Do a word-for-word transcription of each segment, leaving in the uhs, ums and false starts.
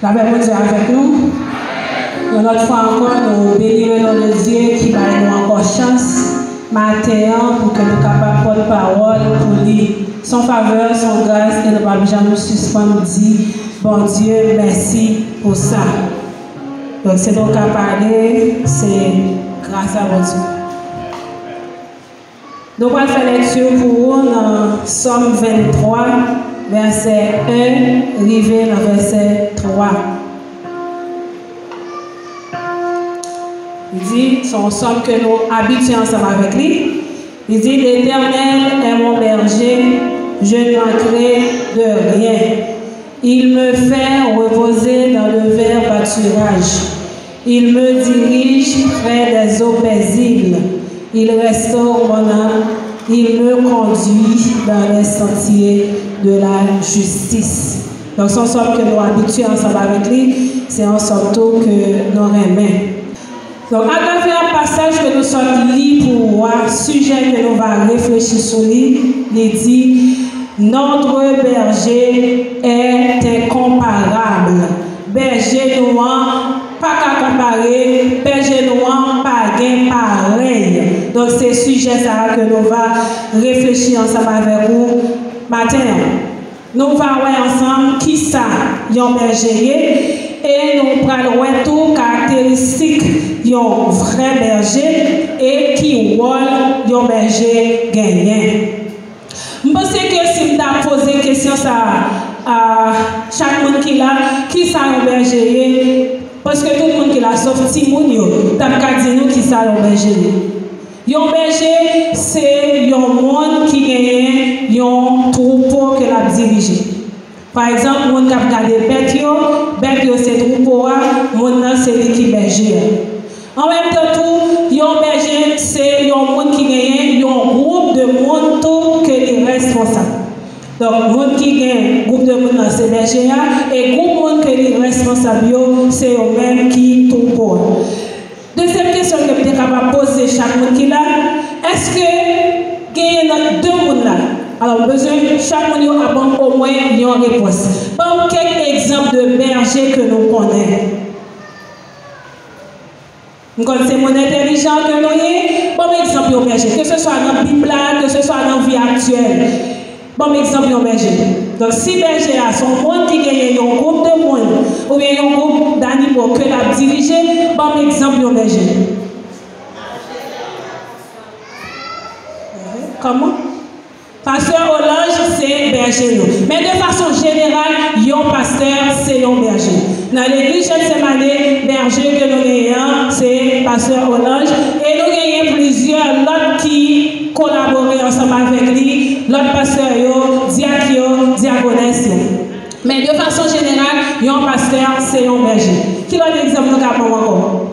Lapè Bondye avèk nou. Yon lòt fwa ankò, nou beni le non de Dye ki bay nou ankò chans maten an pou ke nou kapab pòt pawòl pou li. Se yon favè, se yon gras, e nou p ap janm sispann di Bondye mèsi pou sa. Donk, se nou ka pale, se gras a Bondye. Nou pral fè lekti pou ou nan Sòm venntwa, vèsè en rive nan vèsè twa. Li di, se yon sòm ke nou abitye ansanm avèk li. Li di, L'Éternel est mon berger, je ne manquerai de rien. Il me fait reposer dans de verts pâturages. Il me dirige près des eaux paisibles. Il restaure mon âme. Il me conduit dans les sentiers de la justice. Donk, se yon sòm ke nou abitye ansanm avèk li. Se yon sòm tou ke nou renmen. Donk, atravè pasaj ke nou sot li pou ou a, sijè ke nou va reflechi sou li, li di, Notre berger est incomparable. Bèje nou an pa ka konpare, bèje nou an pa gen parèy. Donk, se sijè sa a ke nou va reflechi ansanm avèk ou maten an. Nou va wè ansanm kisa yon bèje ye, e nou pral wè tou karakteristik yon vrè bèje e ki wòl yon bèje genyen. M panse ke si m ta poze kesyon sa a, a chak moun ki la, kisa yon bèje ye? Paske tout moun ki la, sòf timoun yo, t ap ka di nou kisa yon bèje ye. Yon bèje, se yon moun ki genyen yon twoupo ke l ap dirije. Pa egzanp, moun k ap gade bèt yo, bèt yo se twoupo a, moun nan se li ki bèje a. An menm tan tou, yon bèje se yon moun ki genyen yon gwoup de moun tou ke li responsab. Donk, moun ki gen gwoup de moun nan se bèje a, e gwoup moun ke li responsab yo, se yo menm ki twoupo a. Dezyèm kesyon ke m te kapab poze chak moun ki la, èske genyen nan de moun la? Alò, m bezwen chak moun yo ap ban m omwen yon repons. Ban m kèk egzanp de bèje ke nou konnen. M konn se moun entèlijan ke nou ye. Ban m egzanp yon bèje, keseswa nan Bib la, keseswa nan vi aktyèl. Ban m egzanp yon bèje. Donk, si bèje a se yon moun ki genyen yon gwoup de moun, oubyen yon gwoup danimo ke l ap dirije, ban m egzanp yon bèje. Kòman? Pastè Olange se bèje nou. Men de fason jeneral, yon pastè se yon bèje. Nan legliz Getsemane, bèje ke nou genyen an, se pastè Olange. E nou genyen plizyè lòt ki kolabore ansanm avèk li, lòt pastè yo, dyak yo, dyakonès yo. Men de fason jeneral, yon pastè se yon bèje. Ki lòt egzanp nou ka pran ankò?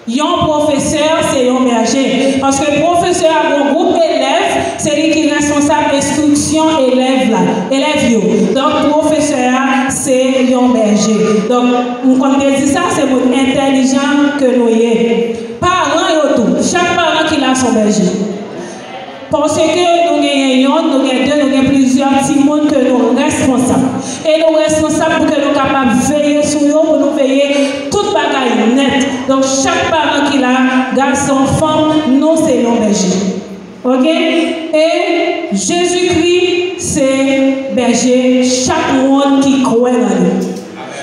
Yon pwofesè se yon bèje. Paske pwofesè a gen yon gwoup elèv, se li ki responsab enstriksyon elèv la, elèv yo. Donk, pwofesè a se yon bèje. Donk, m konn te di sa, se moun entèlijan ke nou ye. Paran yo tou, chak paran ki la se yon bèje. Paske nou genyen yonn, nou gen de, nou gen plizyè timoun ke nou responsab. E nou responsab pou ke nou kapab veye sou yo, pou nou veye tout bagay nèt. Donk, chak paran ki la, gason, fanm, nou se yon bèje. Oke? E Jezikri se bèje chak moun ki kwè nan li.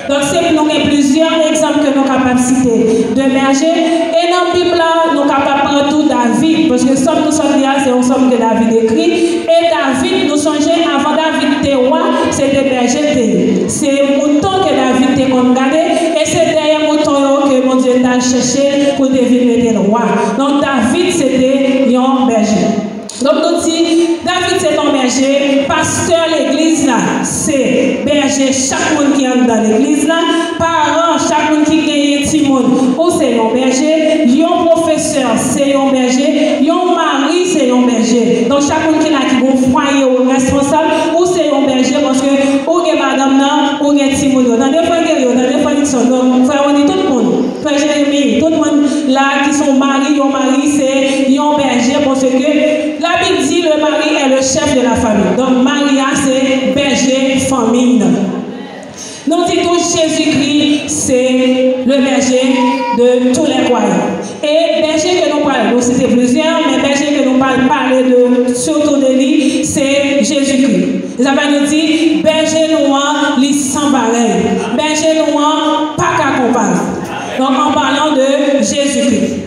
Donk, se, nou gen plizyè egzanp ke nou kapab site de bèje. E nan Bib la, nou kapab pran tou David, paske sòm nou sot li a, se yon sòm ke David ekri. E David, nou sonje, avan David te wa, se te bèje l te ye. Se mouton ke David te konn gade, e se dèyè mouton yo ke Bondye t al chèche pou l te vin mete l wa. Donk, David, se te yon bèje. Donk, nou di, David se yon bèje, pastè legliz la se bèje chak moun ki anndan legliz la, paran, chak moun ki genyen timoun, ou se yon bèje, yon pwofesè se yon bèje, yon mari se yon bèje. Donk, chak moun ki la ki gon fwaye ou responsab, ou se yon bèje, paske ou gen madanm nan, ou gen timoun yo. Tande frè Guerrier, tande frè Nixon, donk, frè Rony, tout moun. Frè Jeremi, tout moun la ki se yon mari, yon mari se yon bèje, paske Labib di, le mari est le chef de la famille. Donk, mari a se bèje fanmi nan. Nou di tou, Jésus-Christ, c'est le berger de tous les croyants. E bèje ke nou pral, nou site plizyè, men bèje ke nou pral pale de, sitou de li, se Jezikri. Sa vle di, bèje nou an, li san parèy. Bèje nou an pa ka konpare. Donc, en parlant de Jésus-Christ.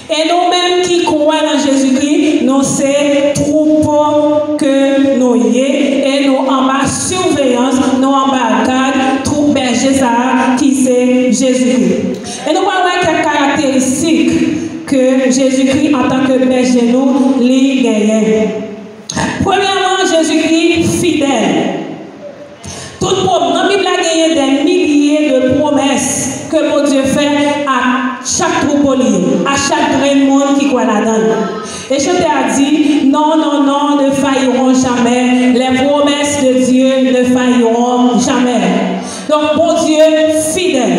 E nou menm ki kwè nan Jezikri, nou se twoupo ke nou ye, e nou anba siveyans, nou anba gad twoup bèje sa a ki se Jezikri. E nou pral wè kèk karakteristik ke Jezikri antanke bèje nou li genyen. Premyèman, Jezikri fidèl. Tout pwom-, nan Bib la genyen dè milye de pwomès ke Bondye fè a chak twoupo li yo, a chak grenn moun ki kwè ladan l. E chantè a di, non, non, non, ne failleront jamais, les promesses de Dieu ne failleront jamais. Donk, Bondye fidèl.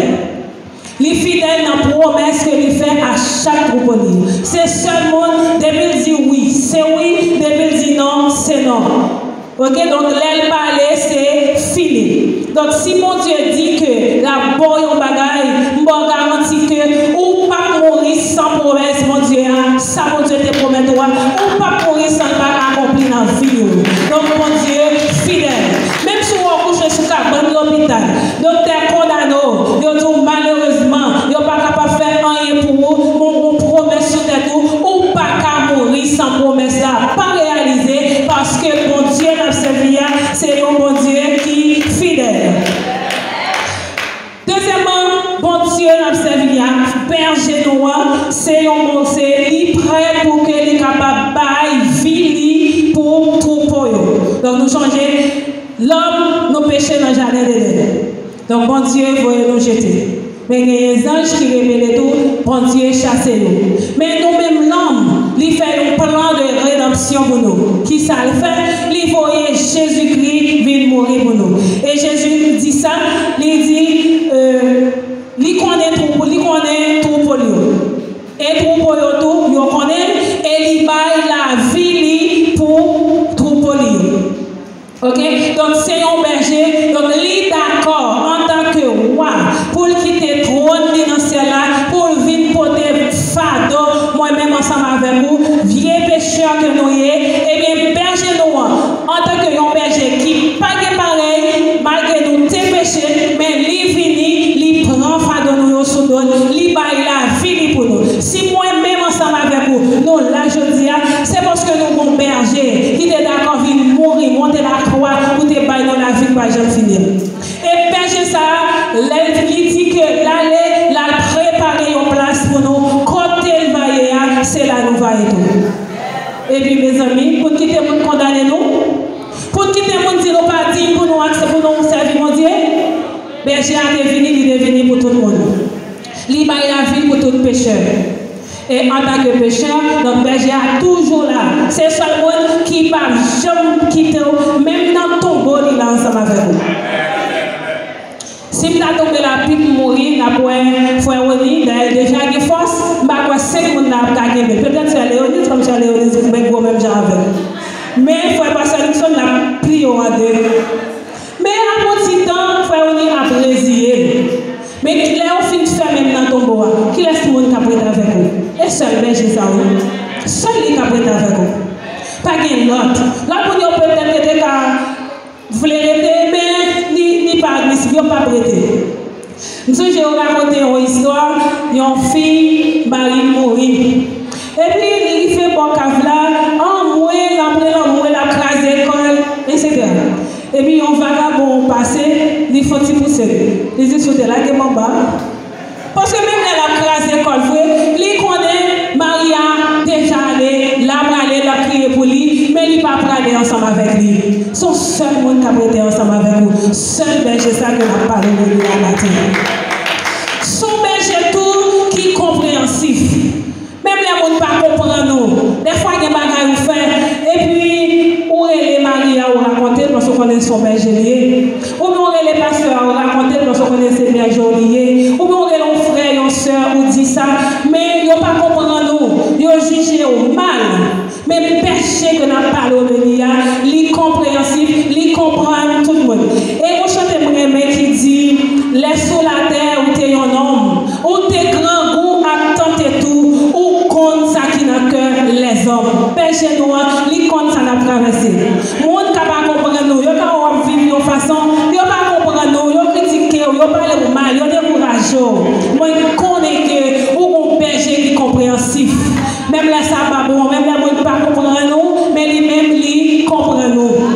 Li fidèl nan pwomès ke li fè a chak twoupo li. Se sèl moun, depi l di wi, se wi, depi l di non, se non. Oke, donk lè l pale, se fini. Donk, si Bondye di ke l ap ba w yon bagay, m ba w garanti ke ou p ap mouri san pwomès Bondye a, sa Bondye te pwomèt ou a, ou p ap mouri san l pa akonpli nan vi w. Donk, Bondye fidèl. Menm si w kouche sou kabann lopital, doktè kondane w, yo di w malerezman, yo pa kapab fè anyen pou ou, men w gen yon pwomès sou tèt ou, ou pa ka mouri san pwomès la pa reyalize, paske Bondye n ap sèvi a, se yon Bondye ki fidèl. Dezyèmman, Bondye n ap sèvi a, bèje nou an, se yon Bondye, li prè pou ke li kapab bay vi li pou twoupo yo. Donk, nou sonje, lòm, nou peche nan jaden Edenn. Donk, Bondye voye nou jete. Men genyen zanj ki rebele tou, Bondye chase yo. Men nou menm lòm, li fè yon plan de redanpsyon pou nou. Kisa l fè? Li voye Jezikri vin mouri pou nou. E Jezi di sa, li di, euh, li konnen twoupo, li konnen twoupo l yo. E twoupo yo tou, yo konnen l, e li bay lavi li pou twoupo li yo. Oke? Donk, se yon bèje, donk, li dakò antanke wa pou l kite twòn li nan syèl la, pou l vin pote fado, mwen menm ansanm avèk ou, vye pechè ke nou ye, ebyen, bèje nou an, antanke yon bèje ki pa gen parèy, malgre nou te peche, men li vini, li pran fado nou yo sou do l, li bay lavi li pou nou. Si mwen menm ansanm avèk ou, nou la jodi a, se paske nou gon bèje ki te dakò vin mouri, monte lakwa pou te bay nou lavi k pa janm fini. E bèje sa a, lè li di ke l ale, l al prepare yon plas pou nou, kote l va ye a, se la nou va ye tou. Epi, mezanmi, pou n kite moun kondane nou, pou n kite moun di nou pa diy pou nou aksepte pou nou sèvi Bondye, bèje a te vini, li te vini pou tout moun. Li bay lavi l pou tout pechè. E antanke pechè, donk, bèje a toujou la. Se sèl moun ki p ap janm kite w, menm nan tonbo, li la ansanm avèk ou. Si m ta tonbe la, pi m mouri, n ap wè frè Rony, dayè l deja gen fòs, m pa kwè senk moun la ap ka kenbe l. Petèt sè Leoniz, kòm sè Leoniz bèk gwo menm jan avè l. Men frè pastè Luckson, l ap pliye w an de. Men apre yon ti tan, frè Rony ap reziye l. Men lè yo fin fèmen l nan tonbo a, kilès moun k ap rete avèk ou? E sèl bèje sa wi. Sèl li k ap rete avèk ou. Pa gen lòt. Lòt moun yo petèt te ka vle rete, men li, li pa admisib, yo p ap rete. M sonje yo rakonte yon istwa, yon fi, mari l mouri. Epi li rive bò kav la, anmwe, l ap rele anmwe, l ap kraze kò l, etsetera. Epi yon vagabon pase, li fè yon ti pouse l. Li di, "Si w te lage m anba." Paske menm lè l ap kraze kò l vre, li konnen mari a deja ale, l ap prale, l ap kriye pou li, men li pa prale ansanm avèk li. Se yon sèl moun k ap rete ansanm avèk ou. Sèl bèje sa ke n ap pale de li a maten. Se yon bèje tou ki konpreyansif. Menm lè moun pa konprann ou, dèfwa gen bagay ou fè, epi ou rele mari a, ou rakonte l, paske ou konnen se yon bèje li ye. Oubyen ou rele pastè a, ou rakonte l, paske ou konnen se bèje w li ye. Oubyen ou rele yon frè, yon sè, ou di sa, men yo pa konprann ou, yo jije w mal. Men bèje ke n ap pale w de li a, li konpreyansif, li konprann tout moun. E yon chante m renmen ki di, lè sou latè, ou te yon nonm. Ou te grangou ak tante tou. Ou konn sa ki nan kè lèzòm. Bèje nou an, li konn sa n ap travèse. Moun ka pa konprann nou. Yo ka wè w ap viv yon fason. Yo pa konprann nou. Yo kritike w. Yo pale w mal. Yo dekouraje w. Mwen konnen ke ou gon bèje ki konpreyansif. Menm lè sa pa bon, menm lè moun pa konprann ou, men li menm li konprann ou.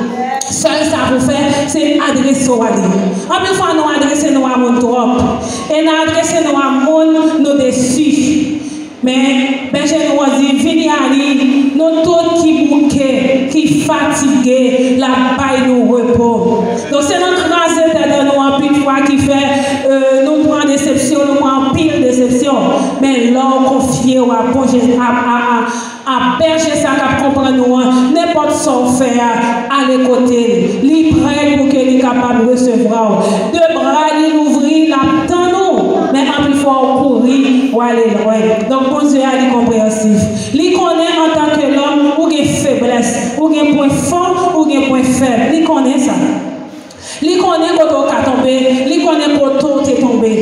Sèl sa pou fè, se adrese w a li. Anpil fwa nou adrese nou a moun twòp. E nan adrese nou a moun, nou desi. Men, bèje nou an di, vini a li, nou tout ki bouke, ki fatige, l ap bay nou repo. Donk, se nan kraze tèt an nou anpil fwa ki fè, euh, nou pran desepsyon, nou pran anpil desepsyon. Men lè w konfye w a bon Jezi, a, a, a, a bèje sa k ap konprann ou an, nenpòt sa w fè a, ale kote l. Li prè pou ke li kapab resevwa w. De bra li louvri, l ap tann ou. Men anpil fwa w kouri, w ale lwen. Donk, Bondye a, li konpreyansif. Li konnen antanke lòm, ou gen feblès, ou gen pwen fò, ou gen pwen fèb. Li konnen sa. Li konnen kote w ka tonbe, li konnen kote w te tonbe.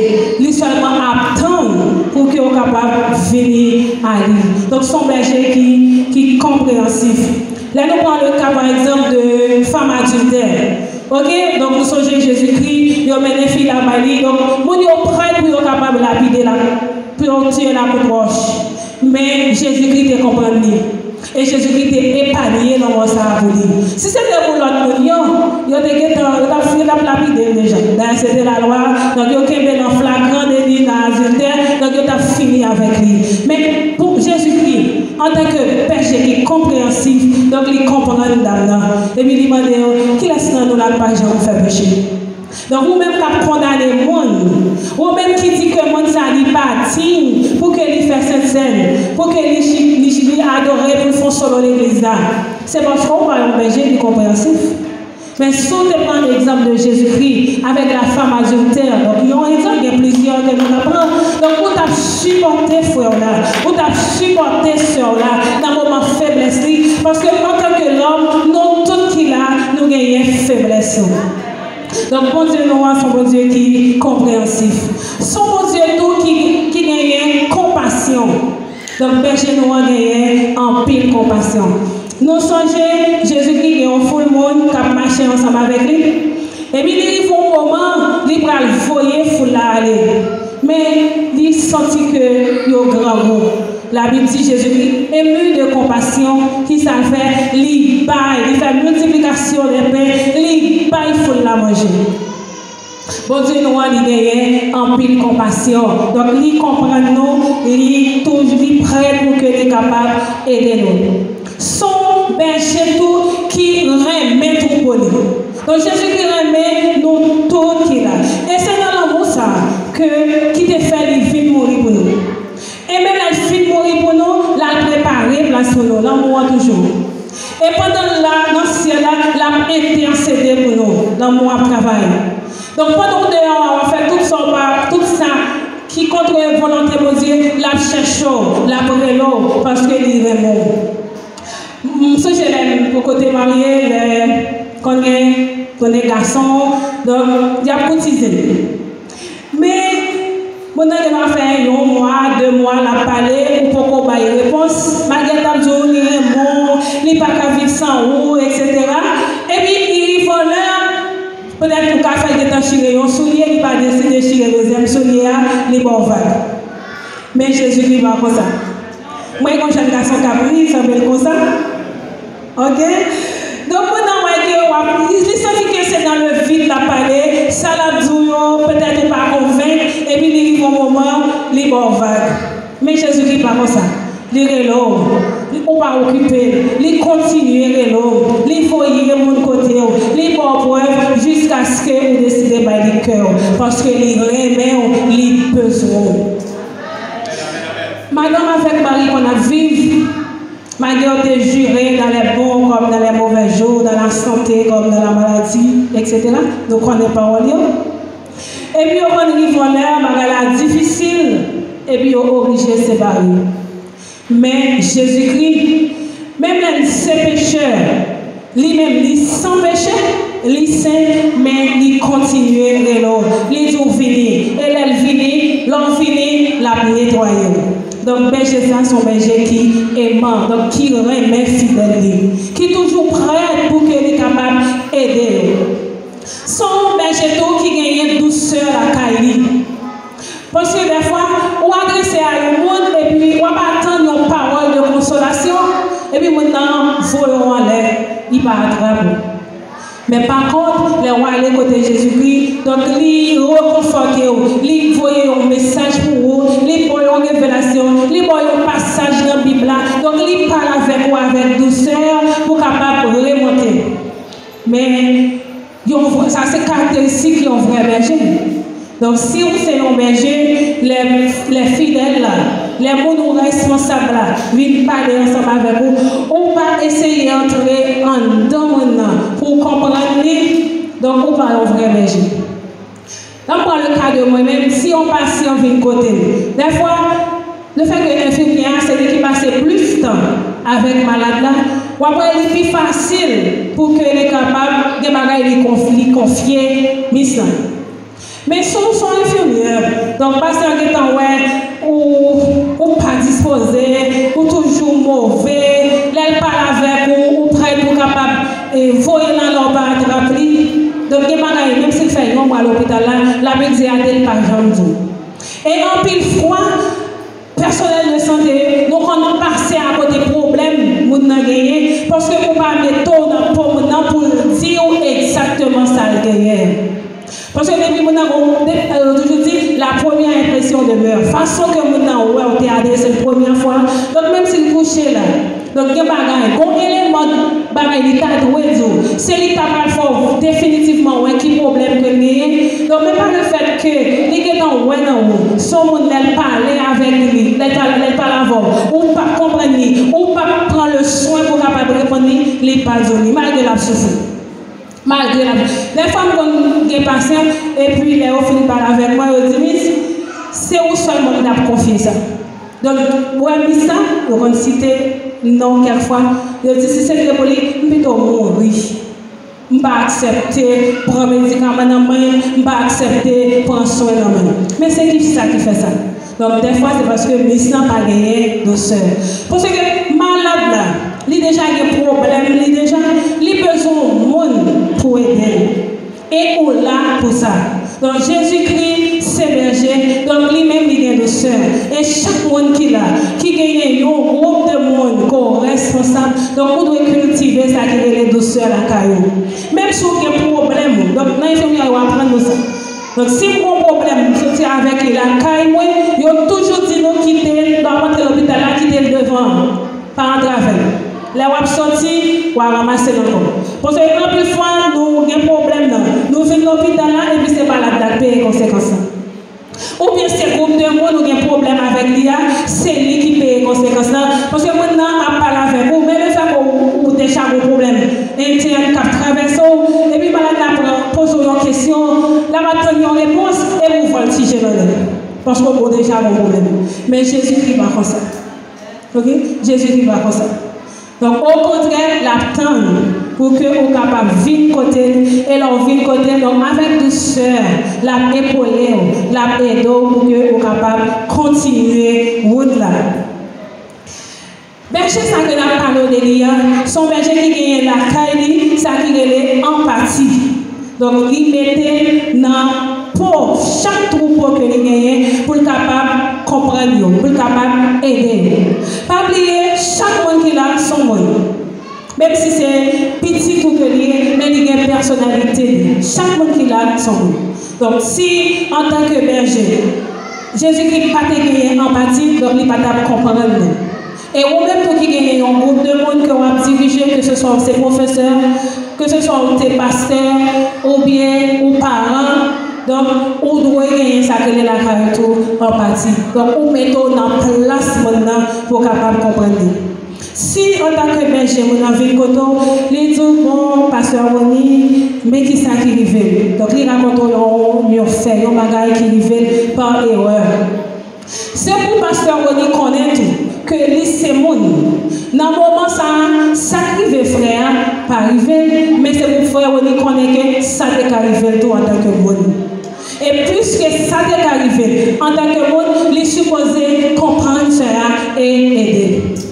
Li sèlman ap tann pou ke w kapab vini a li. Donk, se yon bèje ki, ki konpreyansif. Lè nou pran le ka, pa egzanp, de fanm adiltè. Oke? Donk, nou sonje Jezikri, yo mennen fi la bay li. Donk, moun yo prè pou yo kapab lapide la, pou yo tiye l ak kout wòch. Men, Jezikri te konprann li. E Jezikri te epanye lanmò sa a pou li. Si se te pou lòt moun yo, yo te gentan, yo t ap, yo t ap lapide l deja. Dayè, se te lalwa, donk yo kenbe l an flagran deli nan adiltè, donk yo t ap fini avèk li. Men pou Jezikri, antanke bèje ki konpreyansif, donk li konprann dam nan. Epi li mande yo, kilès nan nou la k pa janm fè peche? Donk, ou menm k ap kondane moun, ou menm ki di ke moun sa li pa diy pou ke li fè sentsèn, pou ke li, chi- li, li adore, pou l fè yon solo legliz la, se paske ou pa yon bèje ki konpreyansif. Men si w te pran egzanp de Jezikri avèk la femme adultère, donk, yon egzanp, gen plizyè ke nou ka pran. Donk, ou t ap sipòte frè w la, ou t ap sipòte sè w la nan moman feblès li, paske antanke lòm, nou tout ki la, nou genyen feblès nou. Donk, Bondye nou an se yon Bondye ki konpreyansif. Se yon Bondye tou ki, ki genyen konpasyon. Donk, bèje nou an genyen anpil konpasyon. Nou sonje, Jezikri gen yon foul moun k ap mache ansanm avèk li. Epi li rive yon moman, li pral voye foul la ale. Men, li santi ke yo grangou. Labib di Jezikri, ému de compassion, ki sa l fè? Li bay, li fè miltiplikasyon de pen, li bay foul la manje. Bondye nou an, li genyen anpil konpasyon. Donk, li konprann nou, li toujou, li prè pou ke li kapab ede nou. Se yon bèje tou ki renmen twoupo li. Donk, Jezikri renmen nou tout ki la. E se nan lanmou sa a ke, ki te fè li vin mouri pou nou. E menm lè l fin mouri pou nou, l al prepare plas pou nou. Lanmou an toujou. E pandan l la, nan syèl la, l ap entèsede pou nou. Lanmou ap travay. Donk, pandan w deyò a, w ap fè tout sa w pa, tout sa ki kont volonte Bondye, l ap chèche w, l ap rele w, paske li renmen w. M sonje lè m kote marye, lè konn gen, konn gen gason, donk, y ap koutize. Men, moun nan gen dwa fè yon mwa, de mwa, l ap pale, ou poko bay repons. Malgre l t ap di w li renmen w, li pa ka viv san ou, etsetera. Epi, li rive yon lè, petèt ou ka fè l gentan chire yon soulye, li pa deside chire dezyèm soulye a, li ba w vag. Men Jezikri pa konsa. Mwen gen yon jèn gason k ap ri, sanble l konsa. Oke? Donk, moun nan wè ke w ap, li, li santi ke se dans le vide l ap pale, sa l ap di w yo, petèt ou pa konvenk, epi li rive yon moman, li ba w vag. Men Jezikri pa konsa. Li rele w, ou pa okipe l. Li kontinye rele w. Li voye moun kote w. Li ba w prèv jiskaske ou deside bay li kè w. Paske li renmen w, li bezwen w. Madanm avèk mari konn ap viv, malgre yo te jire dans les bons comme dans les mauvais jours, dans la santé comme dans la maladie, etsetera. Nou konnen pawòl yo. Epi yo konn rive yon lè, bagay la difisil, epi yo oblije separe. Men Jezikri, menm lè l se pechè, li menm li san peche, li sen, men li kontinye rele w. Li di w vini, ap netwaye w. Donk, bèje sa se yon bèje ki eman, donk ki renmen fidèl li, ki toujou prè pou ke li kapab ede yo. Se yon bèje tou ki genyen dousè lakay li. Paske dèfwa, ou adrese a yon moun epi w ap atann yon pawòl de konsolasyon, epi moun nan voye w anlè, li pa atrap ou. Men pa kont, lè w ale kote Jezikri, donk li rekonfòte w, li voye yon mesaj pou ou, li ba w yon revelasyon, li ba w yon pasaj nan Bib la, donk li pale avèk ou avèk dousè pou w kapab remonte. Men, yon vrè, sa se karakteristik yon vrè bèje. Donk, si w se yon bèje, lè, lè fidèl la, lè moun ou responsab la vin pale ansanm avèk ou, ou pa eseye antre anndan moun nan pou w konprann li, donk ou pa yon vrè bèje. Ann pran le ka de mwen menm, si yon pasyan vin kote m, dèfwa, lefètke enfimyè a se li ki pase plis tan avèk malad la, w ap wè li pi fasil pou ke li kapab gen bagay li konf-, li konfye mis lan. Men si w se yon enfimyè, donk pasyan an gentan wè ou, ou pa dispoze, ou toujou move, lè l pale avèk ou, ou prè pou w kapab, e, voye l anlè w pa atrap li. Donk gen bagay, menm si l fè yon mwa lopital la, l ap egzeyate, l pa janm di w. E anpil fwa, pèsonèl de sante, nou konn pase akote pwoblèm moun nan genyen, paske ou pa mete w nan po moun nan pou l di w egzakteman sa l genyen. Paske depi moun nan gon, de-, euh, yo toujou di, la première impression demeure. Fason ke moun nan wè w te adrese l premyè fwa, donk menm si l kouche la, donk gen bagay, gon eleman bagay li ta dwe di w. Se li ta pral fè w definitivman wè ki pwoblèm ke l genyen. Donk, men pa lefètke li gentan wè nan ou, se yon moun lè l pale avèk li, lè l pale, lè l pale avè w, ou p ap konprann li, ou p ap pran le swen pou w kapab reponn li, li pa di w li, malgre l ap soufri. Malgre l ap, dèfwa m konn gen pasyan, epi lè yo fin pale avèk mwen, yo di, Miss, se ou sèlman m t ap konfye sa. Donk, ou wè Miss sa, yo konn site non kèk fwa, yo di, si se te pou li, m pito mouri. M pa aksepte pran medikaman nan men, m pa aksepte pran swen nan men. Men se ki sa ki fè sa. Donk, dèfwa, se paske Miss lan pa genyen dousè. Paske malad la, li deja gen pwoblèm, li deja, li bezwen yon moun pou ede l. E ou la pou sa. Donk, Jezikri se bèje, donk li menm li gen dousè. E chak moun ki la, ki genyen yon gwoup de moun ke w responsab, donk ou dwe kiltive sa ki rele dousè lakay ou. Menm si w gen pwoblèm, donk nan enfimyè yo aprann nou sa. Donk, si m gon pwoblèm, m soti avèk li lakay mwen, yo toujou di nou kite l, lè w ap antre lopital la, kite l devan an. Pa antre avè l. Lè w ap soti, w a ranmase l ankò. Paske anpil fwa, nou gen pwoblèm nan. Nou vin lopital la, epi se malad la k peye konsekans lan. Oubyen se gwoup de moun ou gen pwoblèm avèk li a, se li ki peye konsekans lan. Paske moun nan ap pale avèk ou, men lefètke ou, ou deja gon pwoblèm entèn k ap travèse w, epi malad la pran, poze w yon kesyon, l ap atann yon repons, epi ou vòltije nan lè. Paske ou deja gon pwoblèm. Men Jezikri pa konsa. Oke? Jezikri pa konsa. Donk, okontrè, l ap tann pou ke ou kapab vin kote l, e lè w vin kote l, donk, avèk dousè, l ap epole w, l ap ede w pou ke ou kapab kontinye wout la. Bèje sa ke n ap pale w de li a, se yon bèje ki genyen lakay li, sa ki rele anpati. Donk, li mete nan po chak twoupo ke li genyen pou l kapab konprann yo, pou l kapab ede yo. Pa bliye, chak moun ki la se yon moun. Menm si se pitit ou ke li ye, men li gen pèsonalite li. Chak moun ki la se yon moun. Donk, si antanke bèje, Jezikri pa te genyen anpati, donk li pa t ap konprann nou. E ou menm tou ki genyen yon gwoup de moun ke w ap dirije, ke se swa w se pwofesè, ke se swa w te pastè, oubyen ou paran, donk ou dwe genyen sa k rele lakay ou tou anpati. Donk ou mete w nan plas moun nan pou w kapab konprann li. Si antanke bèje moun nan vin kote w, li di w, bon, pastè Rony, men kisa ki rive m. Donk li rakonte w yon, yon fè, yon bagay ki rive l pa erè. Se pou pastè Rony konnen tou ke li se moun. Nan moman sa a, sa k rive frè a pa rive l, men se pou frè Rony konnen ke sa te ka rive l tou antanke moun. E piske sa te ka rive, antanke moun, li sipoze konprann sè a e ede l.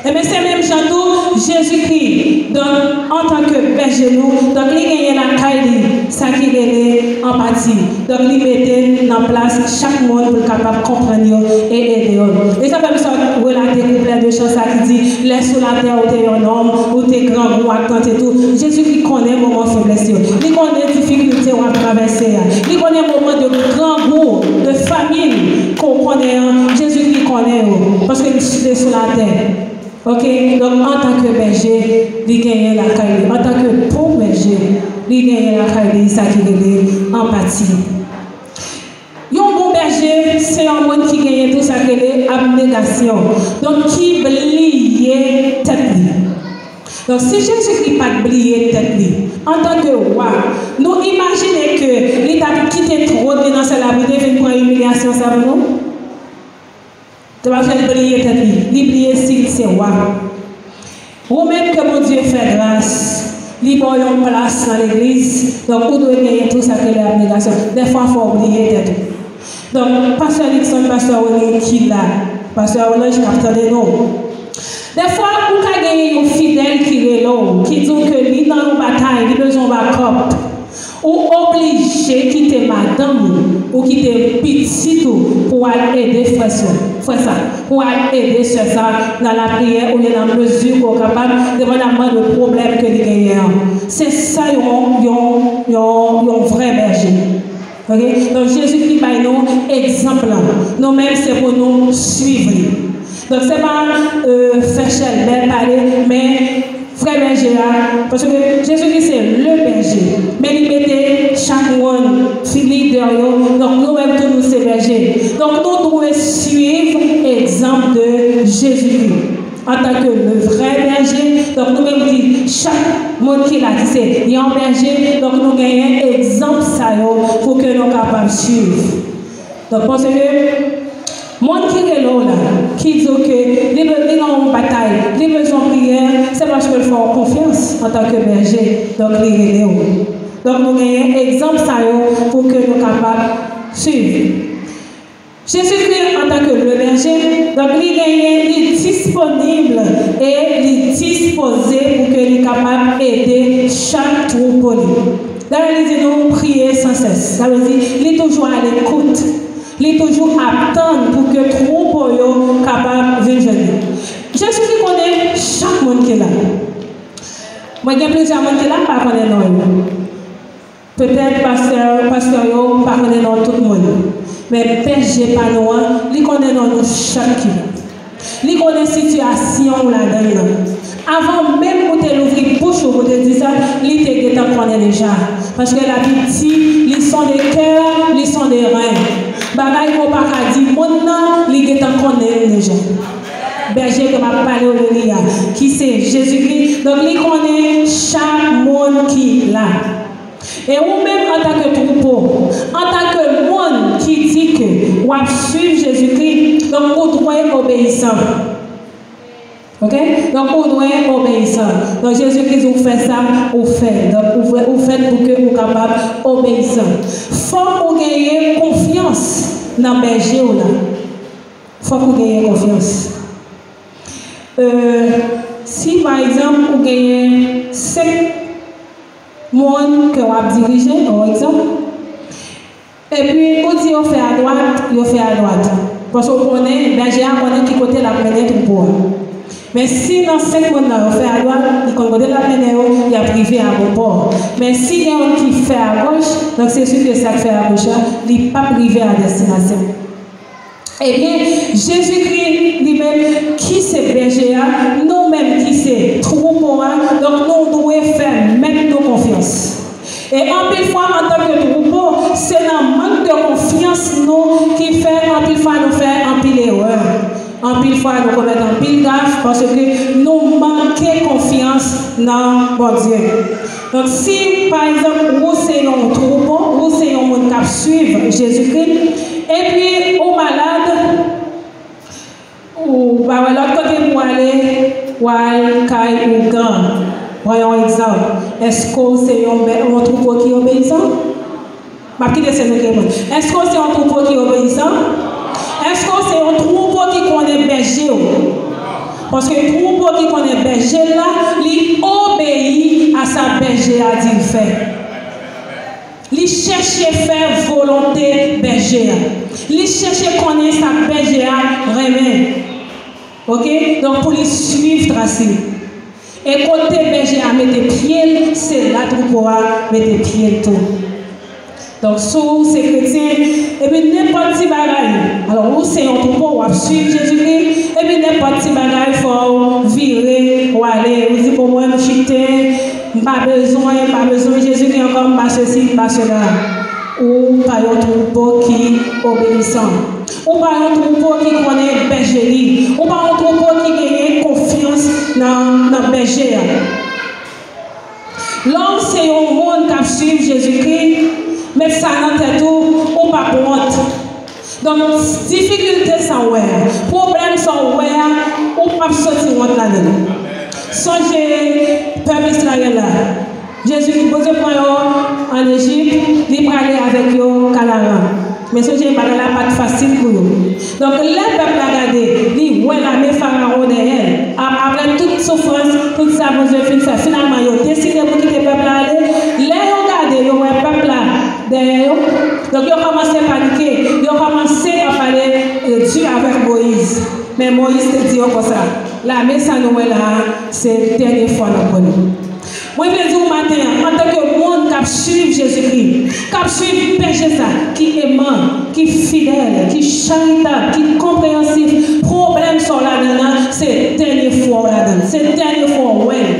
Ebyen, se menm jan tou, Jezikri, donk, antanke bèje nou, donk, li genyen lakay li, sa ki rele anpati. Donk, li mete l nan plas chak moun pou l kapab konprann yo e ede yo. E sa fè m sot relate kouplè de chan sa ki di, lè sou latè ou te yon nonm, ou te grangou ak tante tou. Jezikri konnen moman feblès yo. Li konnen difikilte w ap travèse a. Li konnen moman de grangou, de famin ke w konnen an. Jezikri konnen yo. Paske li te sou latè. Oke? Donk, antanke bèje, li genyen lakay li. Antanke bon bèje, li genyen lakay li, sa ki rele anpati. Yon bon bèje, se yon moun ki genyen tou sa k rele abnegasyon. Donk, ki bliye tèt li. Donk, si Jezikri pa t bliye tèt li, antanke wa, nou imajine ke li t ap kite twòn li nan syèl la pou l te vin pran imilyasyon sa pou nou? Se paske l bliye tèt li. Li bliye si l se wa. Ou menm ke Bondye fè gras, li ba w yon plas nan legliz, donk ou dwe genyen tou sa k rele abnegasyon. Dèfwa, fò w bliye tèt ou. Donk, pastè Luckson, pastè Rony ki la, pastè Rolange k ap tande nou. Dèfwa, ou ka genyen yon fidèl ki rele w, ki di w ke li nan yon batay, li bezwen yon bakòp. Ou oblije kite madanm ou, ou kite pitit ou pou w al ede frè sa, frè sa, pou w al ede sè sa nan lapriyè oubyen nan mezi ke w kapab, depandamman de pwoblèm ke li genyen an. Se sa yon, yon, yon, yon vrè bèje. Oke? Donk, Jezikri bay nou egzanp lan. Nou menm, se pou nou swiv li. Donk, se pa, euh, fè chèlbè pale, men vrè bèje a, paske Jezikri se le bèje, men li mete chak moun, fi lidè yo, donk nou menm tou nou se bèje. Donk nou dwe swiv egzanp de Jezikri. Antanke le vrè bèje, donk nou menm ki chak moun ki la ki se yon bèje, donk nou genyen egzanp sa yo pou ke nou kapab swiv. Donk, paske moun ki rele w la, ki di w ke li be-, li nan yon batay, li bezwen priyè, se paske l fè w konfyans antanke bèje, donk li rele w. Donk, nou genyen egzanp sa yo pou ke nou kapab swiv. Jezikri, antanke le bèje, donk, li genyen, li disponib e li dispoze pou ke li kapab ede chak twoupo li. Dayè, li di nou priye san sès. Sa vle di, li toujou alekout. Li toujou ap tann pou ke twoupo yo kapab vin jwenn li. Jezikri konnen chak moun ki la. Mwen gen plizyè moun ki la, m pa konnen non yo. Petèt pastè, pastè yo pa konnen non tout moun. Men bèje pa nou an, li konnen non nou chak ki la. Li konnen sitiyasyon w ladan l lan. Avan menm ou te louvri bouch ou pou te di sa, li te gentan konnen deja. Paske Labib di, li sonde kè, li sonde ren. Bagay ke w pa ka di moun nan, li gentan konnen l deja. Bèje ke m ap pale w de li a, ki se Jezikri. Donk, li konnen chak moun ki la. E ou menm, antanke twoupo, antanke moun ki di ke w ap swiv Jezikri, donk, ou dwe obeyisan. Oke? Donk, ou dwe obeyisan. Donk, Jezikri di w fè sa, ou fè. Donk, ou fè, ou fèt pou ke ou kapab obeyisan. Fòk ou genyen konfyans nan bèje w la. Fòk ou genyen konfyans. Euh, si, pa egzanp, ou genyen senk moun ke w ap dirije, yon egzanp, epi ou di yo fè adwat, yo fè adwat. Paske w konnen, bèje a konnen ki kote l ap mennen twoupo a. Men si nan senk moun nan yo fè adwat, li konn kote l ap mennen yo, y ap rive a bon pò. Men si gen youn ki fè agoch, donk se si ke sa k fè agoch la, li p ap rive a destinasyon. Ebyen, Jezikri li menm ki se bèje a, nou menm ki se twoupo a, donk nou dwe fè mèt nou konfyans. E anpil fwa, antanke twoupo, se nan mank de konfyans nou ki fè anpil fwa nou fè anpil erè. Anpil fwa, nou komèt anpil gaf paske nou manke konfyans nan Bondye. Donk, si, pa egzanp, ou se yon twoupo, ou se yon moun k ap swiv Jezikri, epi ou malad, ou pa wè lòt kote pou w ale, w al kay ougan. Pran yon egzanp. Èske w se yon bè-, yon twoupo ki obeyisan? M ap kite se nou ki reponn. Èske w se yon twoupo ki obeyisan? Èske w se yon twoupo ki konnen bèje w? Paske twoupo ki konnen bèje l la, li obeyi a sa bèje a di l fè. Li chèche fè volonte bèje a. Li chèche konnen sa bèje a renmen. Oke? Donk, pou li swiv tras li. E kote bèje a mete pye l, se la twoupo a mete pye l tou. Donk, si w se kretyen, epi nenpòt ti bagay, alò, ou se yon twoupo, w ap swiv Jezikri, epi nenpòt ti bagay, fò w vire, w ale, ou di, bon, mwen, m chite, m pa bezwen, m pa bezwen Jezikri ankò, m pa sesi, m pa sela. Ou pa yon twoupo ki obeyisan. Ou pa yon twoupo ki konnen bèje li. Ou pa yon twoupo ki genyen konfyans nan, nan bèje a. Lè w se yon moun k ap swiv Jezikri, met sa nan tèt ou, ou p ap wont. Donk, difikilte sa w wè a, pwoblèm sa w wè a, ou p ap soti wont ladan l. Sonje pèp Izrayèl la. Jezi, Bondye pran yo ann Ejip, li prale avèk yo Kanaran. Men sonje, bagay la pa t fasil pou yo. Donk, lè pèp la gade, li wè lame Farawon dèyè l. A-, apre tout soufrans, tout sa Bondye fin fè, finalman, yo deside pou kite pèp la ale. Lè yo gade, yo wè pèp la dèyè yo. Donk, yo kòmanse panike. Yo kòmanse ap pale, e, di avèk Moyiz. Men Moyiz te di yo konsa, lame sa nou wè la a, se dènye fwa n ap wè l. Mwen vle di w maten an, antanke moun k ap swiv Jezikri, k ap swiv bèje sa, ki eman, ki fidèl, ki charitab, ki konpreyansif, pwoblèm sa w ladan l lan, se dènye fwa w ladan l, se dènye fwa w wè l.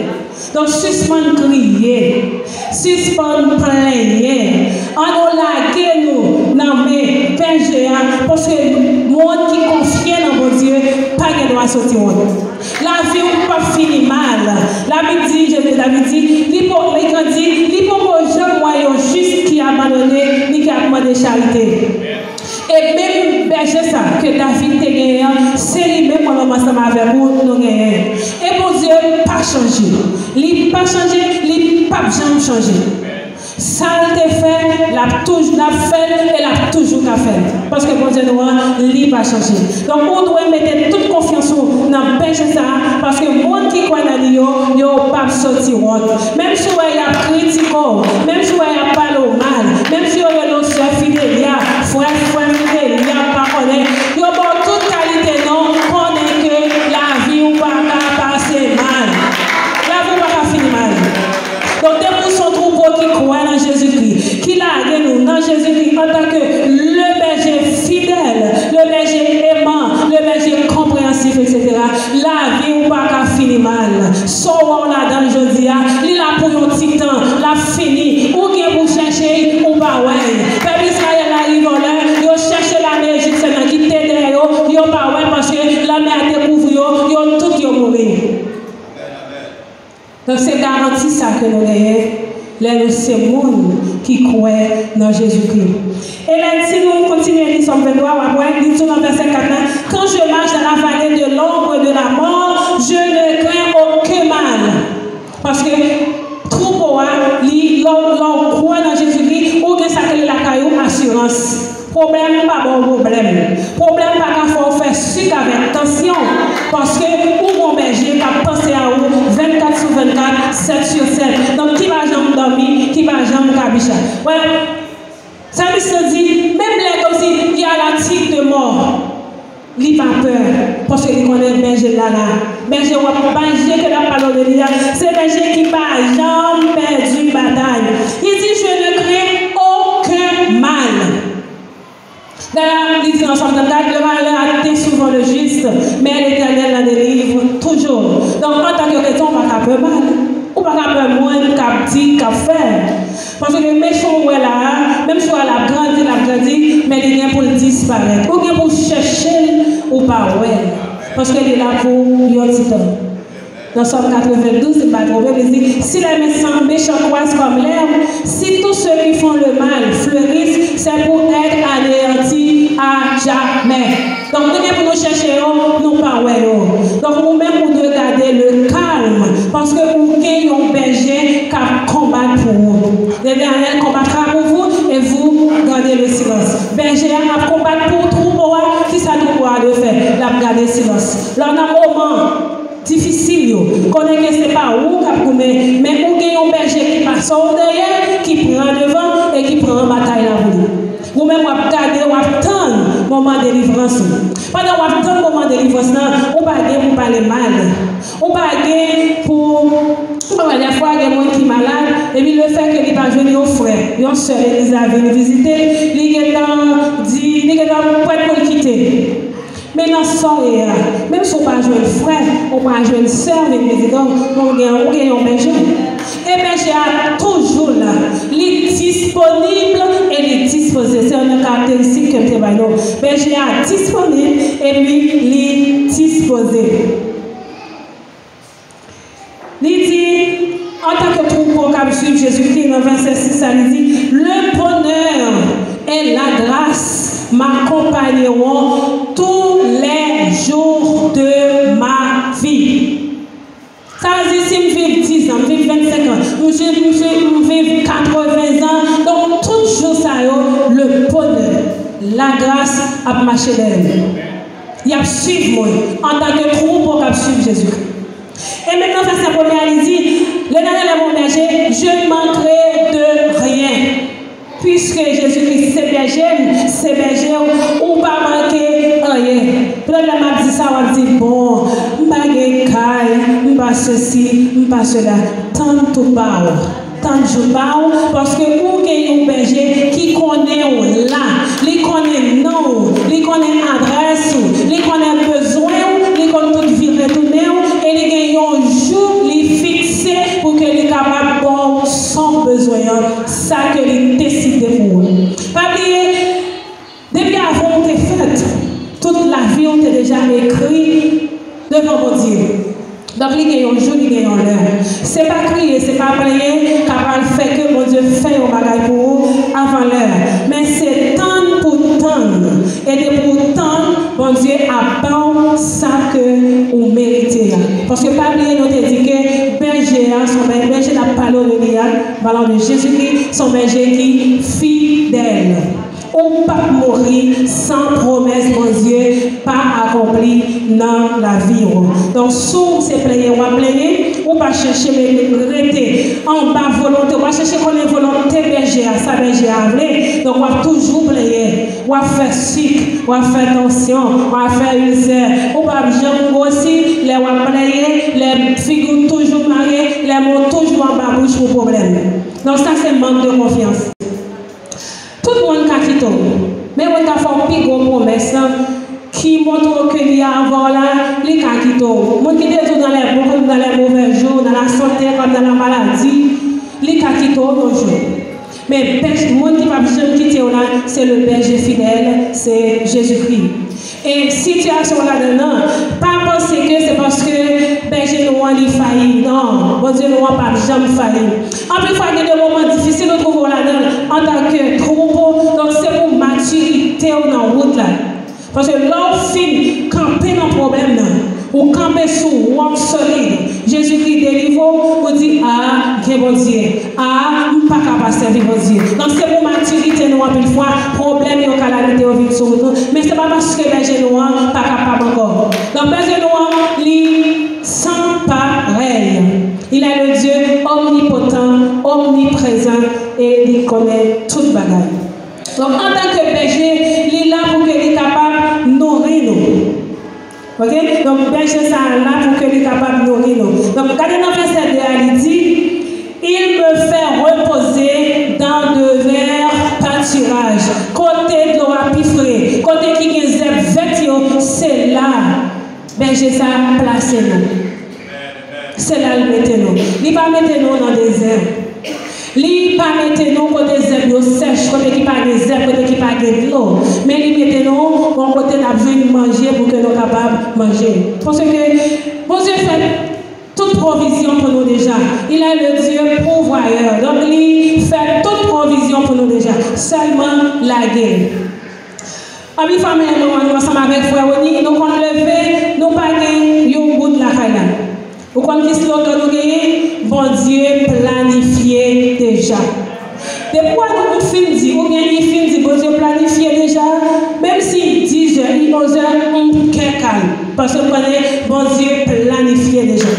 Donk, sispann kriye, sispann plenyen, ann nou lage nou nan men bèje a, paske moun ki konfye nan Bondye pa gen dwa soti wont. Lavi w p ap fini mal. Labib di, Jezi, David di, li po-, li grandi, li poko janm wè yon jis ki abandone, ni ki ap mande charite. E menm bèje sa ke David te genyen an, se li menm mwen menm ansanm avèk ou nou genyen. E Bondye pa chanje. Li pa chanje, li p ap janm chanje. Sa l te fè, l ap toujou, l ap fè l e l ap toujou ka fè l. Paske Bondye nou an, li pa chanje. Donk, ou dwe mete tout konfyans ou nan bèje sa a, paske moun ki kwè nan li yo, yo p ap soti wont. Menm si w wè y ap kritike w, menm si w wè y ap pale w mal, menm si yo rele w sè Fidelia, frè, frè Fidelia, pa konnen, yo ba w tout kalite non, konnen ke lavi w pa ka pase mal. Lavi w pa ka fini mal. Donk, depi w se yon twoupo ki kwè nan Jezikri, ki lage nou nan Jezikri antanke le bèje fidèl, le bèje eman, le bèje konpreyansif, etsetera, lavi w pa ka fini mal. Sa w wè w ladan l jodi a, li la pou yon ti tan, l ap fini. Ou gen pou chèche l, ou pa wè l. Pèp Izrayèl la rive yon lè, yo chèche lame ejipsyèn nan ki te dèyè yo, yo pa wè l paske lanmè a te kouvri yo, yo tout yo mouri. Donk, se garanti sa ke nou genyen lè nou se moun ki kwè nan Jezikri. E lè, si nou kontinye li Sòm venntwa, w ap wè, li di nan vèsè kat la, quand je marche dans la vallée de l'ombre de la mort, je ne crains aucun mal. Paske twoupo a, li, lè w, lè w kwè nan Jezikri, ou gen sa k rele lakay ou asirans. Pwoblèm pa ba w pwoblèm. Pwoblèm pa ka fè w fè sik avèk tansyon, paske ou gon bèje k ap panse a ou vennkat sou vennkat, sèt sou sèt. Donk, ki pa janm dòmi, ki pa janm kabicha. Wè, salmis lan di, menm lè kòmsi y a la tig de mò, li pa pè, paske li konnen bèje l la la. Bèje w ap, bèje ke l ap pale w de li a, se bèje ki pa janm pèdi batay. Li di, je ne crains aucun mal. Dayè, li di nan Sòm trannkat, le malheur atteint souvent le juste, mais l'Éternel l'en délivre toujours. Donk, antanke kretyen, ou pa ka pè mal. Ou pa ka pè moun k ap di, k ap fè. Paske mechan w wè la a, menm si w wè l ap grandi, l ap grandi, men li gen pou l disparèt. Ou gen pou w chèche l, ou pa wè l. Paske li la pou yon ti tan. Nan Sòm katrevendouz, si m pa twonpe, li di, si les méchants, méchants croissent comme l'herbe, si tous ceux qui font le mal fleurissent, c'est pour être anéantis à jamais. Donk, nou gen pou nou chèche yo, nou pa wè yo. Donk, ou menm, ou dwe gade le calme, paske ou gen yon bèje k ap konbat pou ou. L'Éternel combattra pour vous et vous Bèje a ap konbat pou twoupo a, kisa twoupo a dwe fè? L ap gade silans. Lè w nan moman difisil yo, konnen ke se pa ou k ap goumen, men ou gen yon bèje ki pase w dèyè, ki pran devan e ki pran batay la pou li. Ou menm w ap gade, w ap tann moman delivrans ou. Pandan w ap tann moman delivrans lan, ou pa gen pou pale mal. Ou pa gen pou, ou pa wè, dèfwa gen moun ki malad, epi lefètke li pa jwenn yon frè, yon sè legliz la vin vizite l, li gentan di, li gentan prèt pou l kite. Men nan sa w ye a, menm si w pa jwenn frè, ou pa jwenn sè vin vizite w, men w gen, ou gen yon bèje. E bèje a toujou la, li disponib e li dispoze. Se youn nan karakteristik ke m te bay nou. Bèje a disponib epi li dispoze. Li di, antanke twoupo k ap swiv Jezikri, nan vèsè sis la, li di, le bonheur et la grâce m'accompagneront tous les jours de ma vie. Sa vle di, si m viv diz an, m viv vennsenk an, m viv, m viv, m viv katreven zan, donk tout jou sa yo, le bonheur, la grâce ap mache dèyè m. Y ap swiv mwen antanke twoupo k ap swiv Jezikri. E menm nan vèsè premye a, li di, L'Éternel est mon berger, je ne manquerai de rien. Piske Jezikri se bèje m, se bèje w, ou pa manke anyen. Petèt lè m ap di sa, w ap di, bon, m pa gen kay, m pa sesi, m pa sela. Tann twoupo a w. Tann twoupo a w, paske ou gen yon bèje ki konnen w la. Li konnen non w, li konnen adrès ou, li konnen bezwen w, li konn tout vire tounen w, e li gen yon jou li fikse pou ke li kapab ba w sa w bezwen an, sa ke li deside pou ou. Pa bliye, depi avan w te fèt, tout lavi w te deja ekri devan Bondye. Donk, li gen yon jou, li gen yon lè. Se pa kriye, se pa plenyen k ap al fè ke Bondye fè yon bagay pou ou avan lè. Men se tann pou tann. E depi w tann, Bondye ap ba w sa ke ou merite a. Paske pa bliye, nou te di ke bèje a, se yon bè-, bèje n ap pale w de li a, parlant de Jésus-Christ, se yon bèje ki fidèl. Ou p ap mouri san pwomès Bondye pa akonpli nan lavi w. Donk, si w se plenyen w ap plenyen, ou pa chèche men rete anba volonte, ou pa chèche konnen volonte bèje a, sa bèje a vle. Donk, w ap toujou plenyen. W ap fè sik, w ap fè tansyon, w ap fè ilsè. Ou p ap janm gwosi lè w ap plenyen, lè figi w toujou mare, lè men w toujou anba bouch pou pwoblèm. Donk, sa se mank de konfyans. Tout moun ka kite w, men moun ka fè w pi gwo pwomès lan, ki montre w ke li avè w la, li ka kite w. Moun ki te di w dans les, dans les mauvais jours, dans la santé comme dans la maladie, li ka kite w yon jou. Men bèj-, moun ki p ap janm kite w la, se le bèje fidèl, se Jezikri. E sitiyasyon w ladan nan, pa panse ke se paske bèje nou an li fayi. Non, Bondye nou an p ap janm fayi. Anpil fwa, gen de moman difisil ou twouve w ladan l antanke twoupo. Donk, se pou matirite w nan wout la. Paske lè w fin kanpe nan pwoblèm nan, ou kanpe sou wòk solid, Jezikri delivre w, ou di, a, gen Bondye. A, m pa ka pa sèvi Bondye. Donk, se pou matirite nou anpil fwa, pwoblèm yo, kalamite yo vin sou wout nou. Men se pa paske bèje nou an pa kapab ankò. Donk, bèje nou an, li san parèy. Il est le Dieu omnipotent, omniprésent, e li konnen tout bagay. Donk, antanke bèje, li la pou ke li kapab nouri nou. Oke? Donk, bèje sa a la pou ke li kapab nouri nou. Donk, gade nan vèsè de a, li di, Il me fait reposer dans de verts pâturages. Kote dlo a pi fre, kote ki gen zèb vèt yo, se la bèje sa a plase nou. Se la l mete nou. Li pa mete nou nan dezè. Li pa mete nou kote zèb yo sèch, kote ki pa gen zèb, kote ki pa gen dlo. Men li mete nou yon kote n ap jwenn manje pou ke nou kapab manje. Paske Bondye fè tout pwovizyon pou nou deja. Il est le Dieu pourvoyeur. Donk, li fè tout pwovizyon pou nou deja. Sèlman lage l. Anpil fwa, men nou, nou ansanm avèk frè Rony, nou konn leve, nou pa gen yon goud lakay la. Ou konn ki slogan nou genyen? Bondye planifye deja. Depi w fin di, oubyen li fin di, Bondye planifye deja, Ozè, m kè kal, paske m konnen Bondye planifye deja.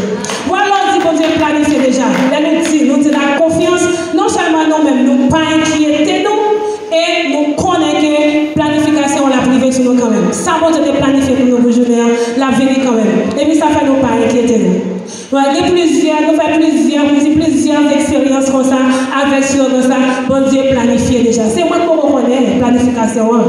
Bon, lè w di Bondye planifye deja, lè nou di, nou di l ak konfyans, non sèlman nou menm, nou pa enkyete nou, e nou konnen ke planifikasyon an l ap rive sou nou kanmenm. Sa Bondye te planifye pou nou pou jounen an, l ap vini kanmenm. Epi sa fè nou pa enkyete nou. Gen plizyè, nou fè plizyè, nou di plizyè eksperyans konsa, avèk slogan sa, Bondye planifye deja. Se mwen k poko konnen planifikasyon an.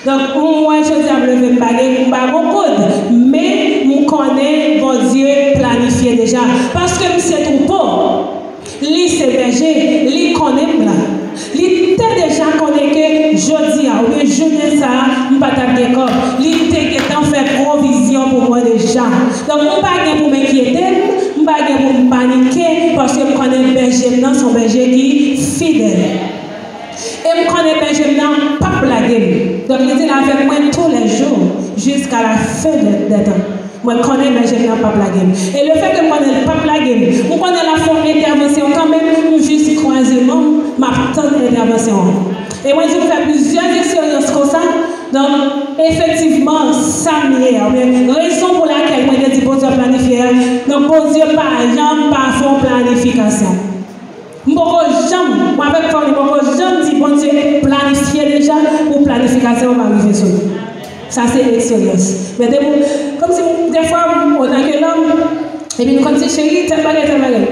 Donk, m wè jodi a m leve m pa gen, m pa gon koud, men m konnen Bondye planifye deja. Paske m se twoupo, li se bèje, li konnen m la. Li te deja konnen ke jodi a, oubyen jounen sa a, m pa t ap gen kòb. Li te gentan fè pwovizyon pou mwen deja. Donk, m pa gen pou m enkyete m, m pa gen pou m panike, paske m konnen bèje m nan se yon bèje ki fidèl. E m konnen bèje m nan p ap lage m. Donk, li di l avèk mwen toulèjou, jiska la fen dè, dè tan. Mwen konnen bèje m nan p ap lage m. E lefètke m konnen l p ap lage m, m konnen l ap fè yon entèvansyon kanmenm, m jis kwaze men m, m ap tann entèvansyon an. E mwen di m fè plizyè eksperyans konsa. Donk, efektivman, sa m ye a, oubyen rezon pou lakèl mwen te di Bondye planifye a, donk, Bondye pa janm pa fè yon planifikasyon. M poko janm, mwen avèk fanmi, m poko janm di Bondye planifye deja pou planifikasyon an pa rive sou nou. Sa se eksperyans. Men depi, kòmsi, dèfwa, antanke lòm, epi nou konn di, cheri, tèl bagay, tèl bagay.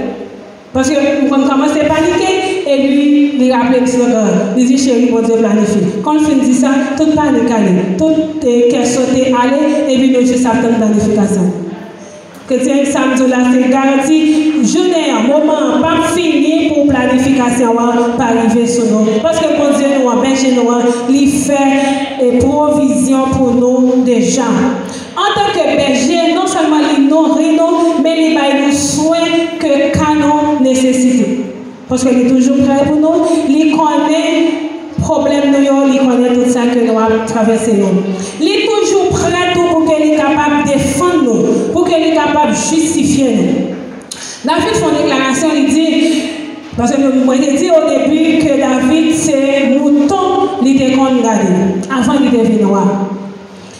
Paske m konn kòmanse panike, epi li raple m slogan an. Li di, cheri, Bondye planifye. Kan l fin di sa, tout panik ale, tout, eh, kè sote ale, epi nou jis ap tann planifikasyon. Kretyen, sa m di w la, se garanti, jounen an, moman an p ap fini pou planifikasyon an pa rive sou nou. Paske Bondye nou an, bèje nou an, li fè, eh, pwovizyon pou nou deja. Antanke bèje, non sèlman li nouri nou, men li bay nou swen ke ka nou nesesite. Paske li toujou prè pou nou, li konnen pwoblèm nou yo, li konnen tout sa ke nou ap travèse yo. Li toujou prè tou pou ke li kapab defann nou, pou ke li kapab jistifye nou. David fè yon deklarasyon, li di, paske nou, mwen te di o debi ke David se mouton li te konn gade, avan li te vin wa.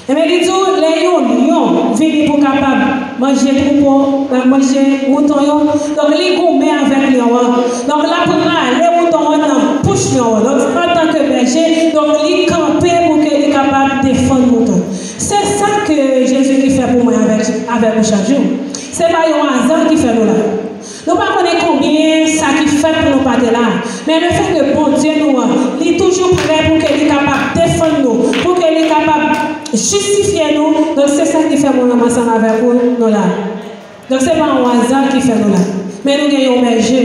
Ebyen, li di w, lè yon lyon vini pou kapab manje twoupo, manje mouton yo, donk, li goumen avèk lyon an. Donk, l ap rale mouton an nan bouch lyon an. Donk, antanke bèje, donk, li kanpe pou ke li kapab defann mouton. Se sa ke Jezi ki fè pou mwen avèk, avèk ou chak jou. Se pa yon aza ki fè nou la. Nou pa konnen konbyen sa ki fèt pou nou pa te la. Men lefètke Bondye nou an, li toujou prè pou ke li kapab defann nou, pou ke li kapab jistifye nou. Donk, se sa ki fè mwen menm ansanm avèk ou, nou la. Donk, se pa yon aza ki fè nou la. Men nou gen yon bèje,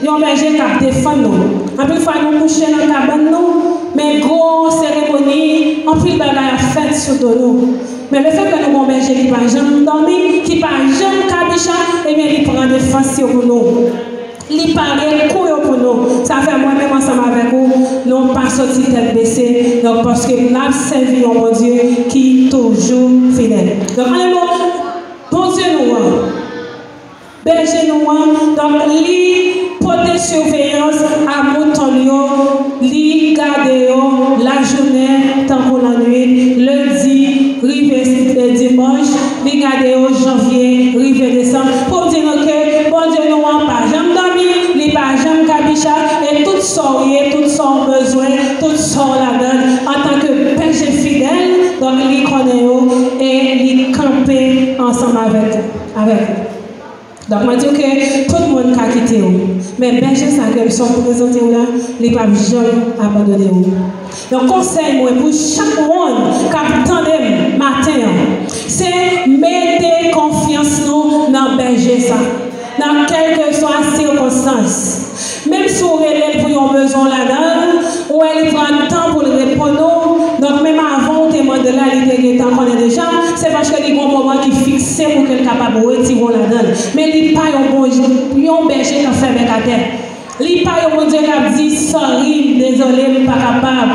yon bèje k ap defann nou. Anpil fwa, nou kouche nan kabann nou, men gwo seremoni, anpil bagay ap fèt sou do nou. Men lefètke nou gen yon bèje ki pa janm dòmi, ki pa janm kabicha, ebyen, li pran defans yo pou nou. Li pare kou yo pou nou. Sa fè mwen menm ansanm avèk ou, nou pa soti tèt bese, donk, paske n ap sèvi yon Bondye ki toujou fidèl. Donk, an en mo, Bondye nou an, bèje nou an, donk, li pote siveyans a mouton l yo, li gade yo lajounen tankou lannwit, lendi rive dimanch, li gade yo janvye rive desanm. Pou m di nou ke Bondye nou an pa janm dòmi, li pa janm kabicha, e tout sa w ye, tout sa w bezwen, tout sa w ladan l, antanke bèje fidèl, donk, li konnen yo e li kanpe ansanm avèk, avèk ou. Donk, mwen di w ke tout moun ka kite w, men bèje sa ke m sot prezante w la, li p ap janm abandone w. Donk, konsèy mwen pou chak moun k ap tande m maten an, se mete konfyans nou nan bèje sa, nan kèlkeswa sikonstans. Menm si w rele l pou yon bezwen w ladan l, ou wè li pran tan pou l reponn ou. Donk, menm avan w te mande l la, li te gentan konnen deja. Se paske li gen yon moman ki fikse pou ke l kapab retire w ladan l. Men li pa yon bon, yon bèje k ap fè bèk atè. Li pa yon Bondye k ap di, sòri, m dezole, m pa kapab.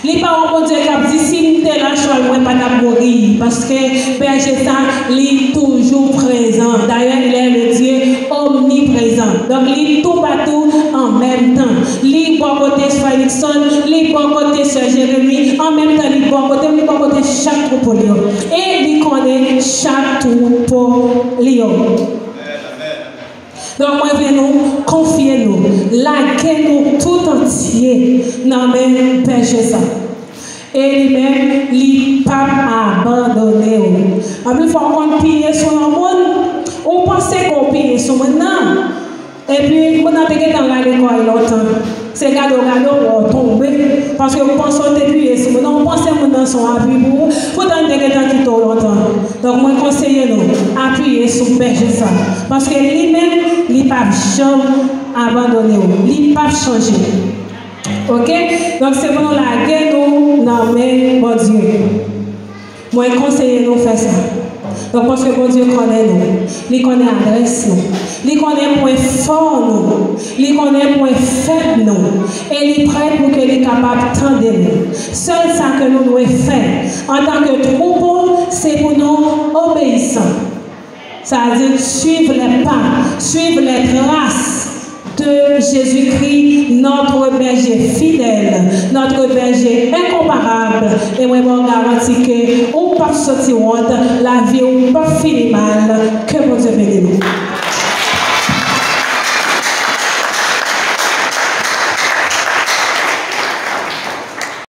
Li pa yon Bondye k ap di, si m te nan chwal, mwen pa t ap mouri. Paske bèje sa, li toujou prezan. Dayè, il est le Dieu omniprezan. Donk, li toupatou an menm tan. Li bò kote Frè Nixon, li bò kote Sè Jeremi, an menm tan li bò kote m, li bò kote chak twoupo li yo. E li konnen chak twoupo li yo. Donk, mwen vle nou konfye nou, lage nou tout antye nan men Pè Jezi. E li menm, li p ap abandone w. Anpil fwa, w konn piye sou yon moun, ou panse ke w piye sou moun nan. Epi, moun nan te gentan rale kò l lontan. Se gade w gade w, w tonbe. Paske w panse w te piye sou moun nan, w panse moun nan se yon apui pou ou. Poutan, li te gentan kite w lontan. Donk, mwen konseye nou, apiye sou Pè Jezi. Paske li menm, li p ap janm abandone w. Li p ap chanje. Oke? Donk, se pou nou lage nou nan men Bondye. Mwen konseye nou fè sa. Donk, paske Bondye konnen nou. Li konnen adrès nou. Li konnen pwen fò nou. Li konnen pwen fèb nou. E li prè pou ke li kapab tande nou. Sèl sa ke nou dwe fè antanke twoupo, se pou nou obeyisan. Sa vle di suivre les pas, suivre les traces de Jésus-Christ, notre berger fidèle, notre berger incomparable. E mwen ba w garanti ke ou p ap soti wont, lavi w p ap fini mal. Ke Bondye beni nou.